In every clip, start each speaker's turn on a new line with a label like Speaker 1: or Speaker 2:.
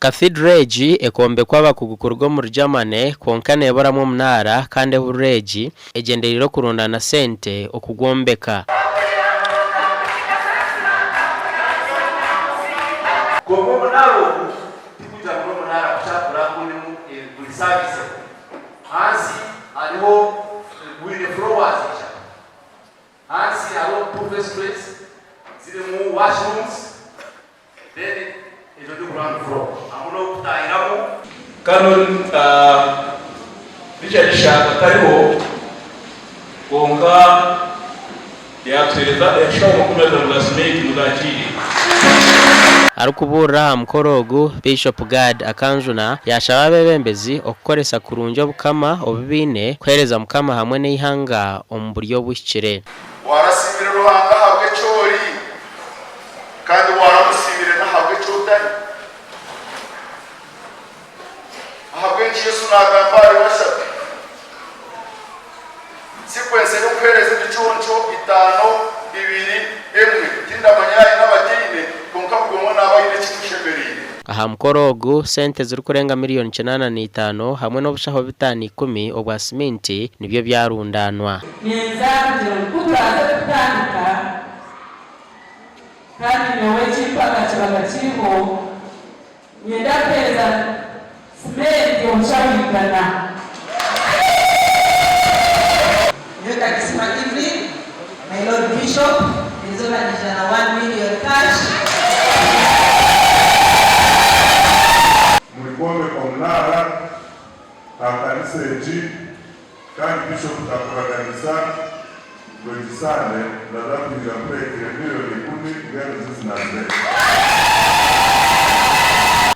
Speaker 1: Cathedral egi ekombekwa abakugu kuruga omuri Germany kwonka neeburamu omunaara kandi ehururu egi egyendereire okurundaana sente okugwombeka.
Speaker 2: Kwonka omunaara ogu tikugira ngu n'omunaara kukyakura gurimu guri serviceable. Ahansi hariho gwine floors ishatu. Ahansi hariho two vestries zirimu washrooms then egyo ni ground floor hamwe n'okutahiramu.
Speaker 3: Canon Richard Shaka tariho kwonka yatuhereza enshaho 50 za simenti muzakiire.
Speaker 1: Arikubuurira aha mukoro ogu, Biishopu Gad Akanjuna yaashaba abeebembezi okukoresa kurungi obukama obu baine kuheereza Mukama hamwe n'eihanga omu buryo obuhikire.
Speaker 4: Warasiimire Ruhanga ahabw'eki ori, kandi waramusiimire n'ahabw'eki otari? Ahabw'enki Yesu naagamba ahari bashatu? Sequence ey'okuheereza ebiconco itaano, ibiri, emwe. Tindamanya yaaba aine abataine, kwonka buri omwe naaba aine ekimushemereire.
Speaker 1: Aha mukoro ogu, sente zirikurenga miriyoni 85 hamwe n'obushaho bitaano ikumi obwa siminti nibyo byarundaanwa.
Speaker 5: Ninza kugira ngu ku turaaze kutandika, kandi nyowe ekimpaka kibaga kiriho, Niinyenda kuheereza simenti obushaho igana.
Speaker 6: Nyowe Kagisima Evelyn, my Lord Bishop, erizooba nyija na one million cash.
Speaker 7: Muri kwombeka omunaara aha kanisa egi kandi Bishop akuraganisa ngu egi Sande ndaza kwija nkureetere miriyoni ikumi mbwenu zizi nazireeta.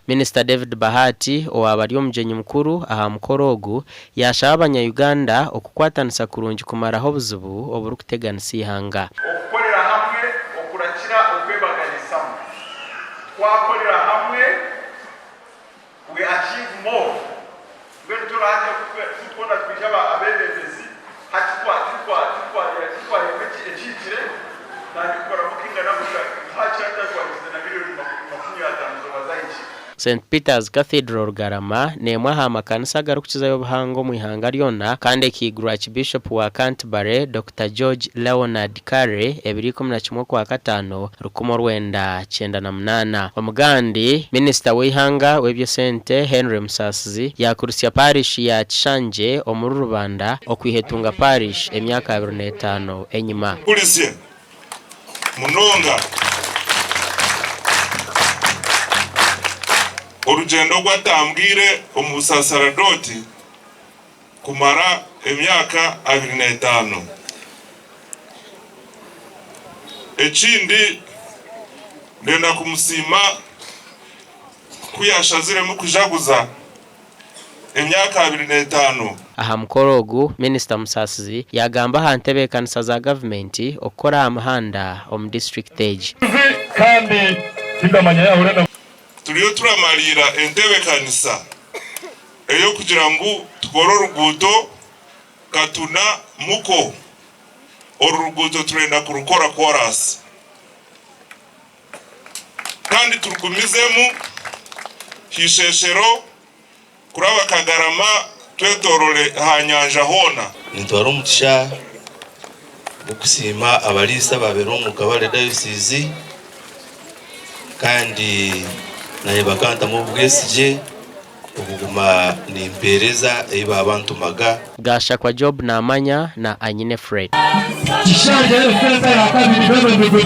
Speaker 1: Minisita David Bahati owaaba ari omugyenyi mukuru aha mukoro ogu yaashaba abanya-Uganda okukwatanisa kurungi kumaraho obuzibu oburikuteganisa eihanga.
Speaker 8: Okukorera hamwe okurakira okwebaganisamu. Twakorera hamwe We achieve more mbwenu turahati twona twija abebembezi hati titwareba ekihikire nandikukora booking na busha hakira ntakwarikize na miriyoni 50 zoba zahikire.
Speaker 1: St Peter's Cathedral Rugarama n'emwe aha makanisa agarikukizayo obuhango omu ihanga ryona kandi ekaigurwa Archbishop wa Canterbury, Dokita George Leonard Carey ebiro 11 Okwakataano 1998. Omugandi, Minisita w'eihanga w'eby'esente Henry Musasizi yaakurutsya Parish ya Kishangye omuri Rubanda okwiha etunga Parish emyaka abiri n'etaano enyima.
Speaker 7: Kurizye munonga orugyendo ogu atambwire omu busasaradooti kumara emyaka 25. Ekindi, ndenda kumusiima ku yaashaziremu kujaguza emyaka 25.
Speaker 1: Aha mukoro ogu, Minisita Musasizi yaagamba aha ntebeekanisa za gavumenti okukora aha muhanda omu disiturikiti egi.
Speaker 7: Turiyo turamariira entebeekanisa ey'okugira ngu tukore oruguuto Katuna Muko. Oru ruguuto turenda kurukora koraasi kandi turugumizemu Isheshero kuraba Kagarama twetorore aha nyanja hoona.
Speaker 9: Nitwara omugisha gw'okusiima abariisa ababaire omu Kabale Diocese kandi naanye bakantamu obwesigye okuguma nimpeereza ei baabantumaga.
Speaker 1: Gashakwa Job Namanya na Anyine Fred.